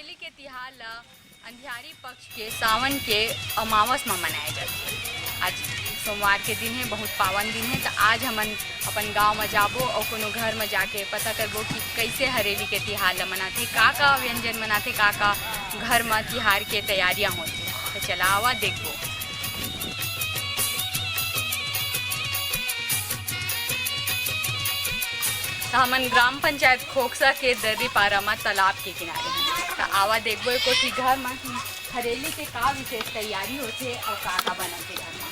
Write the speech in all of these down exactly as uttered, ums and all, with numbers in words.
होली के तिहार ल अंधियारी पक्ष के सावन के अमावस म मनाए जाथे। आज सोमवार के दिन हे, बहुत पावन दिन हे, त आज हमन अपन गांव म जाबो अउ कोनो घर म जाके पता करबो कि कइसे हरेली के तिहार ल मनाथे, का-का व्यंजन मनाथे, का-का घर म तिहार के तैयारियां होथे। त चला आवा देखबो। त हमन ग्राम पंचायत खोखसा के दर्रीपारा म तालाब के किनारे हन। त आवा देखबो एको ठी घर म कि हरेली के का विशेष तैयारी होथे अउ का-का बनथे घर म।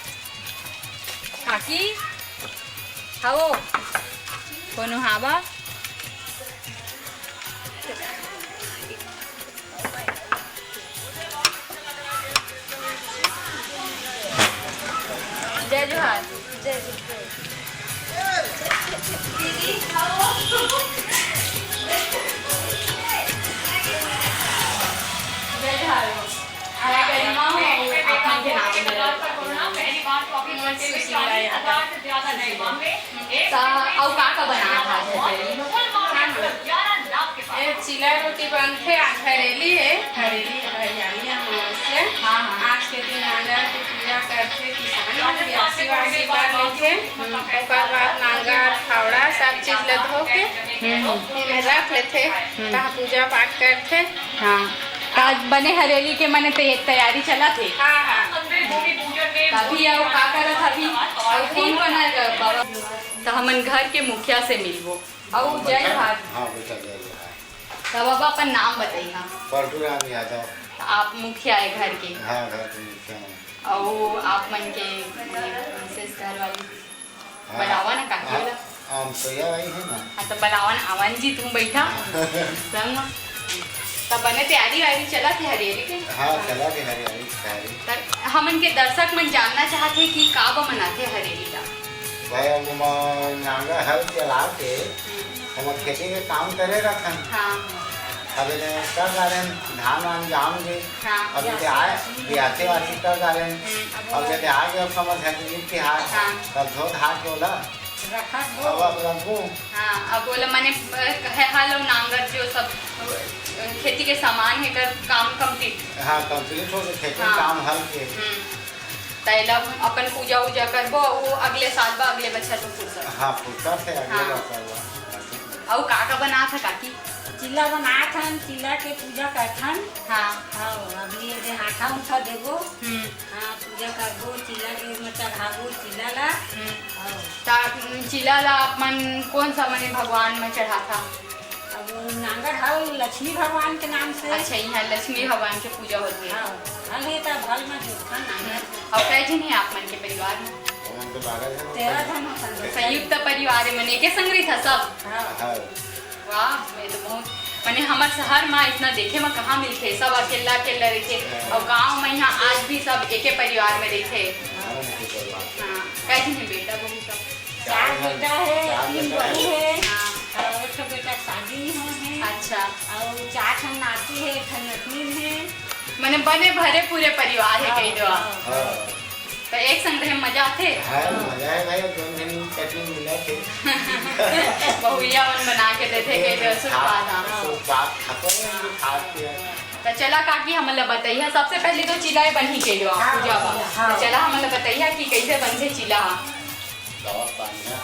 काकी, हवो, कोनो हावा? जय जोहार। जय जोहार। जय जोहार। मैं गरिमा हूँ, आप मन के नाम ले। सुशीला यादव। त अउ का का बनात हस आज हरेली? ए, चीला रोटी बनथे, आज हरेली हे, हरेली हरियाली अमावस्या। हाँ, हाँ। आज के दिन नांगर के पूजा करथे, किसान मन भी आशीर्वाद, आशीर्वाद लेथे। हम्म। ओकर बाद नांगर, फावड़ा सब चीज ल धो के हम्म, हम्म। एमे रख लेथे, हम्म। तहाँ पूजा पाठ करथे। हाँ। त आज बने हरेली के मने ते-, तैयारी चलत हे। हाँ, हाँ। तभी अउ का करत हबी? अउ कौन बनल बाबा? त हमन घर के मुखिया से मिलबो। अउ जय जोहार। हाँ बेटा, जय जोहार। त बाबा अपन नाम बताइहा। परशुराम यादव। त आप मुखिया हे घर के? हाँ, घर के मुखिया हूँ। अउ आप मन के विशेष घर वाली? हाँ। बलावा ना काकी हाँ, वाला। हम तो यह आई है ना। हाँ, त बलावा ना, आवन जी तुम बैठा। हाँ। संग म। त बने तैयारी वारी चलत हे हरेली के? हाँ, चलत हे हरेली के तैयारी। त हमन के दर्शक मन जानना चाहत हे कि का बर मनाथे हरेली ला? भाई, अब ओमा नांगर हल चला के हम्म। हम खेती के काम करे रखन। हाँ। अब एदे कर डारेन, धान वान जाम गे। हाँ। अब एदे आए, बियासी वासी कर डारेन। हम्म। अब एदे आगे अब समझ है कि तिहार। हाँ। तब धो धा के ओला। रखत हो। अब, अब रखबो। हाँ, अब ओला मने, अ, है हल अउ नांगर जो सब, अ, खेती के सामान हे कर काम complete। हाँ, complete हो गए खेती हाँ। काम हल के। हम्म। त एला अपन पूजा उजा करबो, अउ अगले साल बा, अगले बछर में फुर्सत। हाँ, फुर्सत हे, अगले हाँ। बछर बा। अउ का का बनात ह काकी? चीला बनात हन, चीला के पूजा करथन। हाँ। हाँ, अभी ये दे हाथा उठा देबो। हम्म। हाँ, पूजा करबो, चीला के में चढ़ाबो, चीला ला। हम्म। हाँ। त, उम, चीला ला आप मन कौन सा मने भगवान में चढ़ाथा? अब नांगर हल लक्ष्मी भगवान के नाम से। अच्छा, यहाँ लक्ष्मी भगवान के पूजा होथे। हाँ, हल हे त हल में जोतथन नांगर। अउ कै झन हे आप मन के परिवार में? हम तो बारह झन। तेरह झन होथन। संयुक्त परिवार हे, मने एके संग रहिथा सब? हाँ। हाँ। वाह, ये तो बहुत, मने हमर शहर में इतना देखे में कहाँ मिलथे, सब अकेला अकेला रहिथे। हाँ। अउ गाँव में यहाँ आज भी सब एके परिवार में रहिथे। हाँ, एके परिवार। हाँ, कै झन हे बेटा बहू सब? चार चार बेटा हे, चार तीन बेटा बहू हे। हे। हाँ। अउ एक ठो बेटा के शादी नहीं होए हे। अच्छा। अउ चार ठन नाती हे, एक ठन नतनीन हे। मने बने भरे पूरे परिवार हे, हाँ, कही दो आप। हाँ। हाँ। त एक संग रहे म मजा आथे। हाँ, मजा हे भाई, दोनों झन चटनी मिला के। बहुरिया मन बना के देथे, कही दो, सुध बात, हाँ। सुध बात, खाते हैं, खाते हैं। त चला काकी, हमन ल बतइहा, सबसे पहले तो चीला बनही, कही दो आप, हाँ, पूजा बा। हाँ। त चला, हमन ल बतइहा कि कइसे बनथे चीला ह। दवा पानी ह।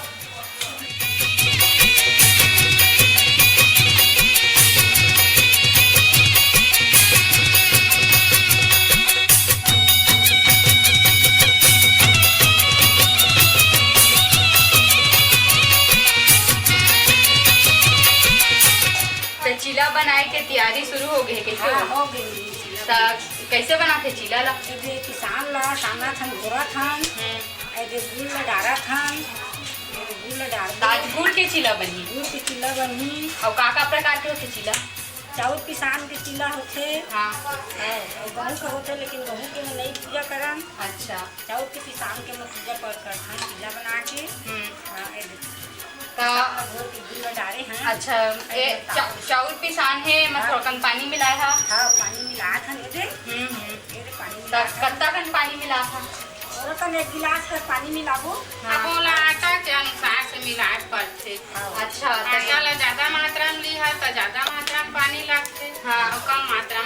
त चीला बनाए के तैयारी शुरू हो गई, कैसे हाँ, हो? हो गई चीला। त कैसे बनाथे चीला ला? ये किसान ला सानत हन, घोरत हन। हम्म। एदे गुड़ ला डारत हन, एदे गुड़ ला डार त आज गुड़ के चीला बनही? गुड़ के चीला बनही। अउ का का प्रकार के होथे चीला? चाउर पिसान के चीला होथे। हाँ। हाँ, अउ गहूं के होथे, लेकिन गहूं के में नहीं पूजा करन। अच्छा। चाउर के पिसान के में पूजा कर, करथन, चीला बना के। हम्म। हाँ, एदे। त घोर के गुड़ ला डारे हन। अच्छा, ए, एदे चा-, चाउर पिसान हे, एमा हाँ। थोड़कन पानी मिलाए हा? हाँ, पानी मिलात हन एदे। हम्म, हम्म। एदे पानी त मिलात हन। कत्ता कन पानी मिलात हा? ओला कन एक गिलास कर पानी मिलाबो। हाँ। अब ओला आटा के अनुसार से मिलाए पड़थे। हाँ। अच्छा, त आटा ला ज्यादा मात्रा में लिहा, त ज्यादा मात्रा में पानी लागथे। हाँ। अउ कम मात्रा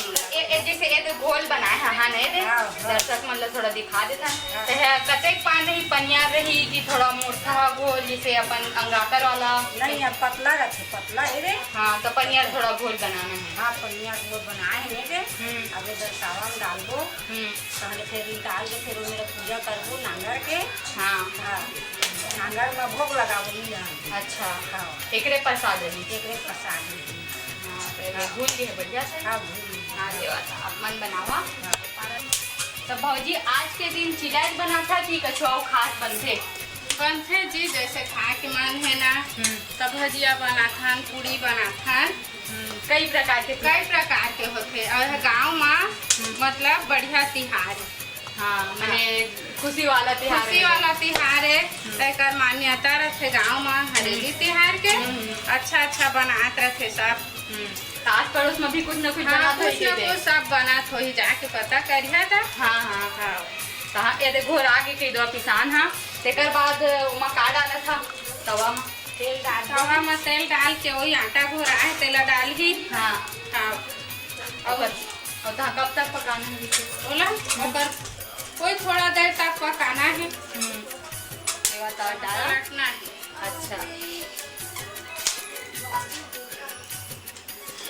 ए, ए, जैसे ये तो घोल बनाए हे, हाँ, नहीं रे? हाँ, हाँ। दर्शक मन ला थोड़ा दिखा देता। हाँ। तो है, कतेक पान रही, पनियर रही कि थोड़ा मोटा घोल, जैसे अपन अंगाकर वाला? नहीं, अब पतला रखे, पतला है रे। हाँ, तो पनियर थोड़ा घोल बनाना है। हाँ, पनियर घोल बनाए हैं रे। हम्म। अब ये दरसावा में डालबो। हम्म। पहले फिर निकाल के फिर वो मेरा पूजा करबो नांगर के। हाँ। हाँ। नांगर में भोग लगाबो, ई ना। अच्छा। हाँ। एकरे प्रसाद रही। एकरे प्रसाद रही। हाँ, तो ये हाँ। घुल गए बढ़िया से। हाँ, घुल गए। हाँ, देवा था। अब मन बनावा। हाँ। तो भौजी, आज के दिन चिला बनाथा कि कछु अउ खास बनथे? बनथे जी, जैसे खाए के मन है ना, हम्म। तो भजिया बनाथन, पूड़ी बनाथन। हम्म, कई प्रकार के कई प्रकार के होथे। और गांव में, हम्म। मतलब, बढ़िया तिहार। हाँ, माने खुशी वाला तिहार खुशी है। वाला तिहार है। हम्म। एकर मान्यता रथे गांव में हरेली हम्म। तिहार के। हम्म। अच्छा अच्छा बनात रथे सब। हम्म। तो आस पड़ोस में भी कुछ ना कुछ हाँ, बनात कुछ होही ना के कुछ सब बनात होही, जाके पता करिहा त। हाँ, हाँ। हाँ। तो हाँ, ये देखो, घोरा के कही दो पिसान, हाँ। तेकर बाद ओमा का डाला था? तवा में। तेल डाल दो। तवा में तेल डाल के वही आटा घोरा है, तेला डाल ही। हाँ। हाँ। और ओकर, और तो कब तक पकाना है इसे? बोला, ओकर कोई थोड़ा देर तक पकाना है। हम्म। ये बताओ, डाला? पलटना है। अच्छा।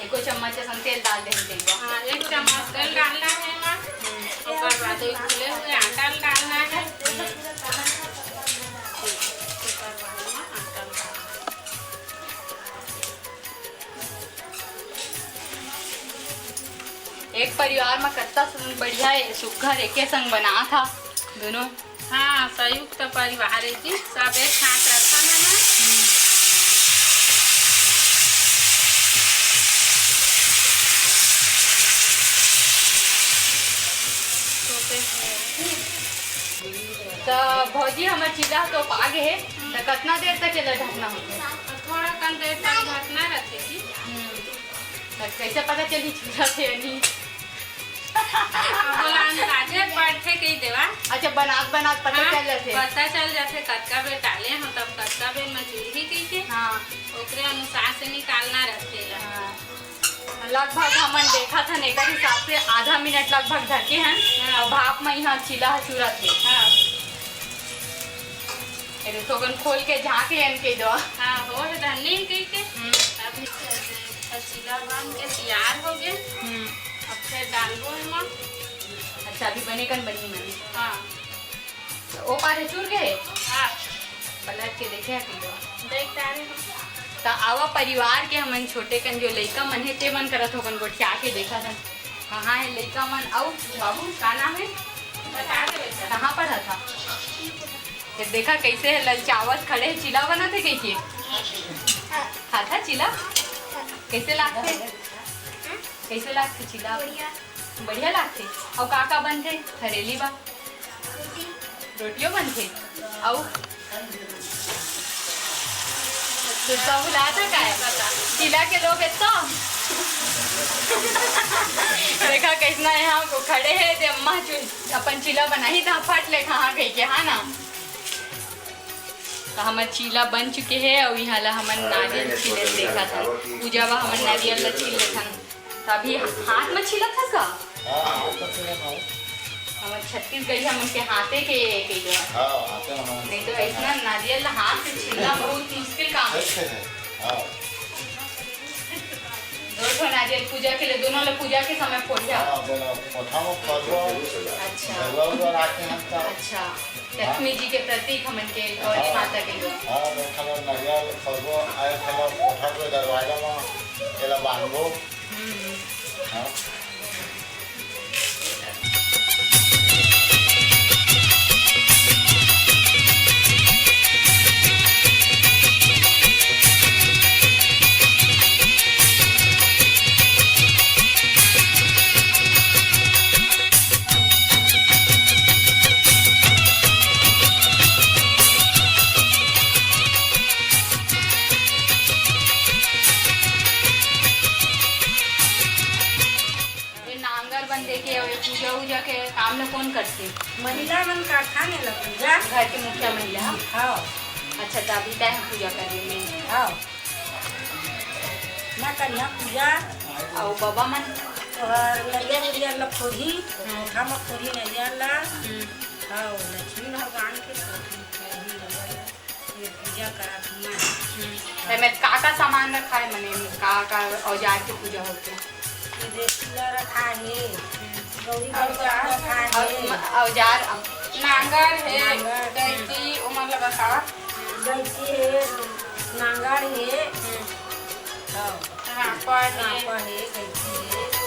एको चम्मच असन तेल डाल देहन तेल में। हाँ, एक चम्मच तेल डालना है एमा। हम्म। ओकर बाद वही घुले हुए आटा ल डालना है। हम्म। ओकर बाद एमा आटा ल डालना है। एक परिवार में कत्ता सुन-, बढ़िया है, सुग्घर एके संग बनात हा दोनों। हाँ, संयुक्त परिवार है जी, सब एक साथ रखा है ना। तो भौजी, हमर चीला तो पागे है, तो कितना देर तक एला ढकना होथे? थोड़ा कन देर तक ढकना रहथे जी। हम्म। तो कैसे पता चली चीला थे या नहीं? बोला, अंदाजे पड़थे कही देवा। अच्छा, बनात बनात पता हाँ, चल जाथे। पता चल जाथे, कतका बेर डाले हम, तब कतका बेर में चूल्ही कही के। हाँ। ओकरे अनुसार से निकालना रहथे ला। हाँ। लगभग हमन देखत हन, एकर हिसाब से आधा मिनट लगभग ढके हन, हाँ। और भाप में यहाँ चीला ह चुरत हे। हाँ। अरे, थोकन खोल के झांक लेन कही दो। हाँ, हो हे धन्नी कही के। हम्म। अभी चीला बन के तैयार हो गए। हम्म। अब फिर डालबो एमा। अच्छा, अभी बने कन बनी मनी। हाँ। तो ओ पारे चुर गए? हाँ। पलट के देखे हकी तो। देख डारे हम। त आवा परिवार के हमन छोटे कन जो लइका मन हे, ते मन करा थोकन गोठिया के देखत हन। कहाँ हे लइका मन? अउ बाबू, का नाम हे? बता दे बेटा। कहाँ पढ़त हा? ये देखा कैसे हे, ललचावत खड़े हे, चीला बनत हे कहिके। खाता चीला? कैसे लागथे? कैसे लागथे चीला? बढ़िया। बढ़िया लागथे। अउ का का बनथे? हरेली बा। रोटी। रोटियो बनथे। अउ? सुरता भुलात हे काय? चीला के लोग एतो। देखा कैसना यहाँ को खड़े हे, ते अम्मा चु-, अपन चीला बनाही त फट ले कहाँ कहिके, हाँ ना? त हमर चीला बन चुके हे अउ इहाँ ला हमन नारियल छीले देखत हन। पूजा बा हमन नारियल ला छील लेथन। त अभी हाथ में छीलत हस का? हाँ, हाथ में छीलत हूँ। हमर छत्तीसगढ़ी हमन के हाथे के कही दो। हाँ, हाथे में हमन नहीं तो ऐसना नारियल ला हाथ से छीलना बहुत मुश्किल काम है। कैसे है? हाँ। दो ठो नारियल पूजा के लिए, दोनों लोग पूजा के समय फोड़िया। हाँ, बोला, कोठा में फोड़बो। अच्छा। भगवा उगवा राखे हम तो। अच्छा। लक्ष्मी जी के प्रतीक हमन के गौरी हाँ। माता के। हाँ, बैठल नारियल फोड़बो, आए खबर कोठा के दरवाजा में, एला बांधबो। हम्म। हाँ। ये नांगर बंदे के अउ ये पूजा वूजा के काम ल कौन करथे? महिला मन करथन एला पूजा। घर के मुखिया महिला ह? हाँ। अच्छा, त अभी तय ह पूजा करे में। हाँ। मैं करिहा पूजा। अउ बाबा मन? और नरियर उरियर ला फोरही, हम्म। कोठा म फोरही नरियर ला। हम्म। हाँ, लक्ष्मी भगवान के फोरही, फोरही नरियर ला। ये पूजा करत हूँ मैं। हम्म। एमे का का सामान रखा है, मने का का औजार के पूजा होथे? ये बेसिन रखा है, हम्म। गौरी औजार, गणपति रखा है। औ-, म-, औजार, नांगर है, नांगर। गैंची, ओ मतलब बतावा। गैंची है, नांगर है। हम्म। हाँ। रापा है। रापा है, गैंची है।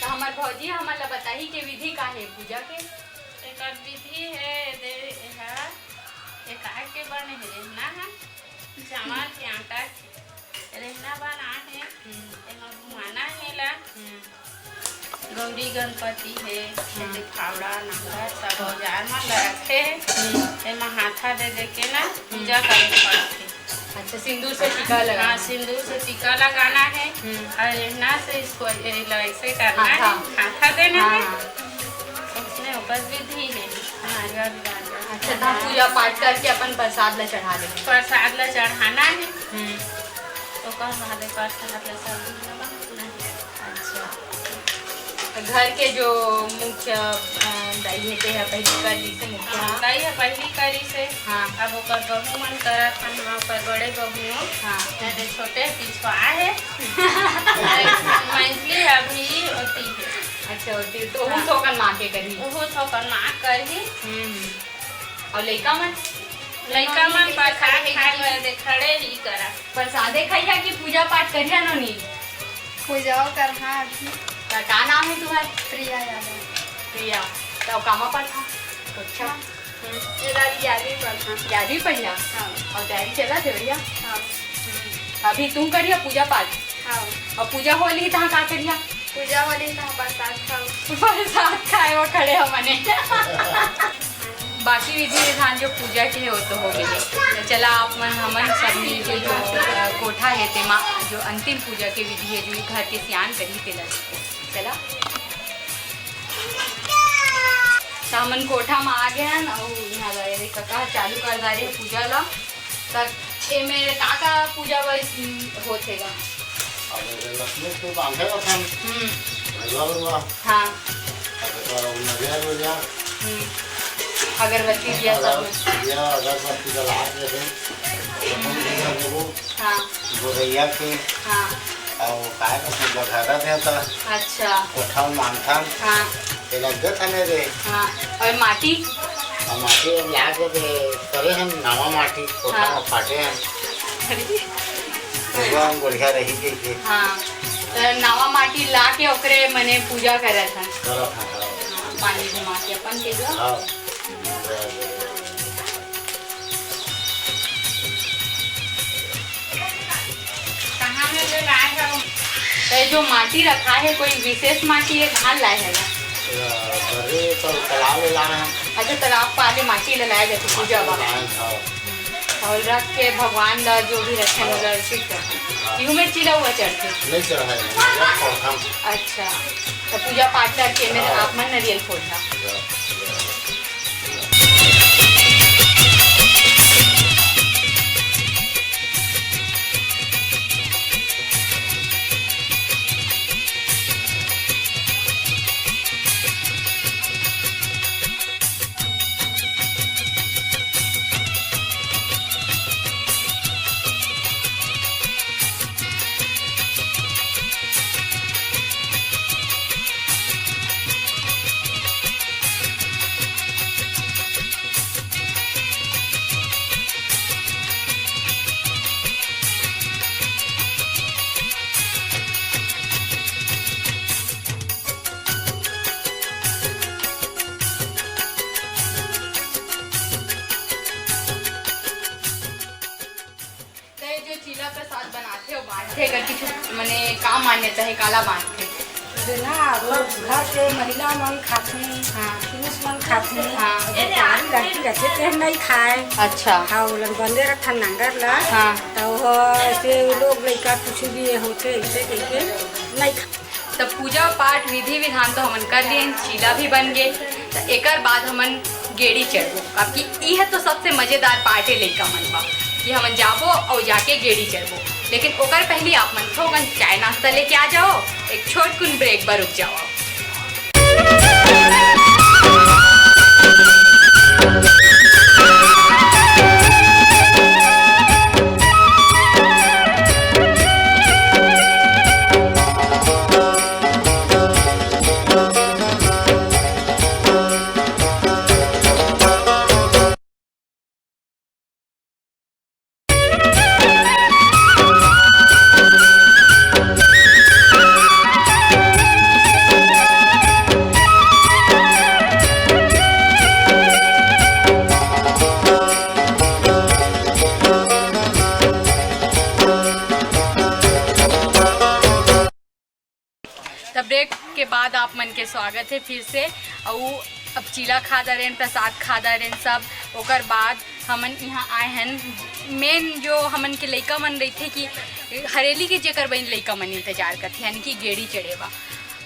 तो हमर भौजी हमन ला बताही के विधि का हे पूजा के। एकर विधि हे दे, एहा, ए काय के बने हे, रेहना हे, चावल के आटा के रेहना बना हे। हम्म। एमा घुमाना हे ला। हम्म। गौरी गणपति हे, हम्म। एदे फावड़ा, नांगर, सब औजार मन ला रखे हे। हम्म। एमा हाथा दे दे के ना पूजा करे पड़थे। अच्छा, सिंदूर से टीका लगाना। हाँ, सिंदूर से टीका लगाना है। हम्म। और रेहना से इसको, ये ला ऐसे करना है, हाथा। हाथा देना है। हाँ। उसमें ओकर विधि है, नारियल, नारियल। अच्छा, तो पूजा पाठ करके अपन प्रसाद ला चढ़ा देना। प्रसाद ला चढ़ाना है। हम्म। तो कहा दे प्रसाद ला सब। अच्छा। घर के जो मुख्य, अ, दाई हे, ते ह पहिली कर ली से मुख्य। हाँ, ह। दाई ह पहिली करी से। हाँ। अब ओकर बहू मन करत हन, हाँ, ओकर बड़े बहू मन। हाँ। मेरे छोटे पिछवा हे। मैथिली अभी ओती हे। अच्छा, ओती। तो हाँ। उहू थोकन माँ के करही। उहू थोकन माँ करही। हम्म। अउ लइका मन? लइका मन प्रसाद खाए बर दे, खड़े ही करा। प्रसादे खइहा कि पूजा पाठ करिहा नोनी? पूजाओ करहा अभी। त का नाम हे तुम्हार? प्रिया यादव। प्रिया। त कामा पढ़हा? अच्छा। हाँ। हम्म। ये वाली ग्यारहवीं पढ़हा। ग्यारहवीं पढ़हा? हाँ। अउ तैयारी चलत हे बढ़िया? हाँ। हम्म। अभी तुम करिहा पूजा पाठ? हाँ। अउ पूजा होली तहाँ का करिहा? पूजा होली तहाँ प्रसाद खाओ। प्रसाद खाए वो खड़े हो मने। बाकी विधि विधान जो पूजा के हे, वो तो हो गए। तो चला, आप मन हमन सब मिल के जो, अ, कोठा हे, तेमा जो अंतिम पूजा के विधि हे, जो घर के सियान करही, तेला देखबो। चला, तो हमन कोठा में आ गए हन, अउ यहाँ ला ये कका चालू कर डारे हे पूजा ला। त एमे का का पूजा बर, उम, होथे गा? अब एमे लक्ष्मी के बांधे रथन। हम्म। भैया बरुआ। हाँ। अब एकर नरियर उरियर। हम्म। अगरबत्ती दिया सब में। अगर-, दिया, अगरबत्ती जला के दे। हम्म। अपन भैया देबो। हाँ। गोरैया के। हाँ। अउ काय कहथे, बघारा देवता। अच्छा। कोठा में मानथन। हाँ। ये लग गए थाने रे। हाँ। अउ माटी? अउ माटी अब ला के दे, करे हन नवा माटी, कोठा हाँ। में फाटे हन। अरे। भगवान बढ़िया रही के, के। हाँ। त नवा माटी ला के ओकरे मने पूजा करत हन। करत हन, करत हन। हाँ, पानी घुमा के अपन के जो। हाँ। कहाँ में ले लाए हव? तो ये जो माटी रखा है, कोई विशेष माटी है, कहाँ लाए है? अरे, तो तालाब में लाए हैं। अच्छा, तालाब पाले माटी ले लाए जाते पूजा मा। लाए हैं, हाँ। और रख के भगवान ला जो भी रखे, हाँ। ओला अर्पित करते। हाँ। इहू में चिला हुआ चढ़ते? नहीं चढ़ाए, नहीं, रख कर हम। अच्छा, तो पूजा पाठ करके मेरे हाँ। आप मन नरियल फोड़ना। हाँ। एकर कुछ मने का मान्यता हे, काला बांधथे? जेन ह अपन घर के महिला मन खाथे, हाँ। पुरुष मन खाथे, हाँ। अउ बेचारी लड़की रथे, तेन नइ खाय। अच्छा। हाँ, ओलन बंधे रखथन नांगर ला। हाँ। त ओह ऐसे लोग लइका कुछ भी होथे, ऐसे कहिके नइ खाय। त पूजा पाठ विधि विधान तो हमन कर लियन, चीला भी बन गे, त एकर बाद हमन गेड़ी चढ़बो, काबर कि इह तो सबसे मजेदार part हे लइका मन बर, कि हमन जाबो अउ जाके गेड़ी चढ़बो। लेकिन ओकर पहिली आप मन थोकन चाय नाश्ता लेके आ जाओ, एक छोटकुन break बर रुक जाओ। त break के बाद आप मन के स्वागत हे फिर से। अउ अब चीला खा डरेन, प्रसाद खा डरेन सब। ओकर बाद हमन इहाँ आए हन। Main जो हमन के लइका मन रहिथे कि हरेली के जेकर बहिन लइका मन इंतजार करथे, यानी कि गेड़ी चढ़े बर।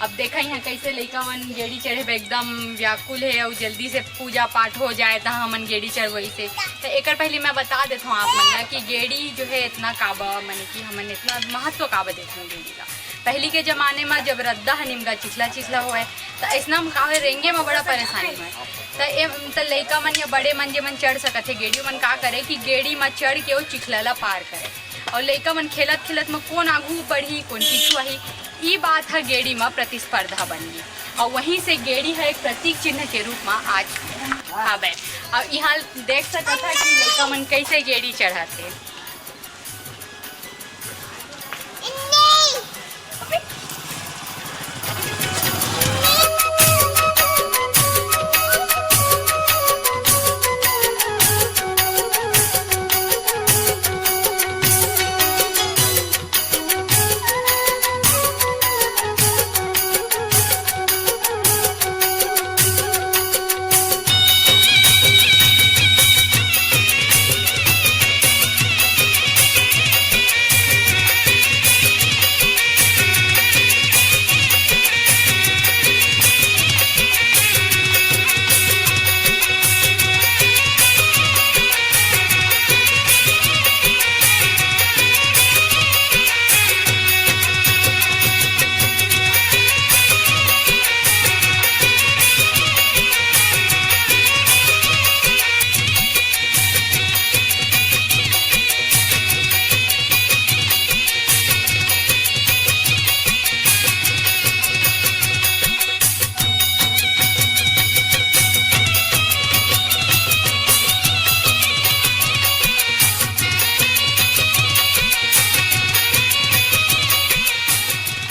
अब देखा इहाँ कैसे लइका मन गेड़ी चढ़े बर एकदम व्याकुल हे, अउ जल्दी से पूजा पाठ हो जाए त हमन गेड़ी चढ़बो इसे। त एकर पहले मैं बता देथव आप मन ला कि गेड़ी जो हे इतना काबर, माने कि हमन इतना महत्व काबर देथन गेड़ी ला। पहिली के जमाने म जब रद्दा ह निमगा चिखला चिखला होवय, त अइसना म का होय, रेंगे म बड़ा परेशानी होय। त ए, त लइका मन या बड़े मन जेमन चढ़ सकत हे गेड़ी, ओमन का करे कि गेड़ी म चढ़ के ओ चिखला ल पार करे। अउ लइका मन खेलत खेलत म कोन आगू बढ़ही, कोन पीछू आही, ई बात ह गेड़ी म प्रतिस्पर्धा बन गे। अउ वहीं से गेड़ी ह एक प्रतीक चिन्ह के रूप म आज हावय। अउ इहाँ देख सकत ह कि लइका मन कइसे गेड़ी चढ़त हे।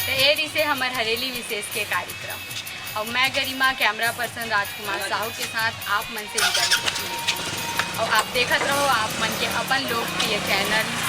त ए रिहिसे हमर हरेली विशेष के कार्यक्रम। अउ मैं गरिमा, camera person राजकुमार साहू के साथ आप मन से विदा लेवत हूँ। अउ आप देखत रहो आप मन के अपन लोकप्रिय channel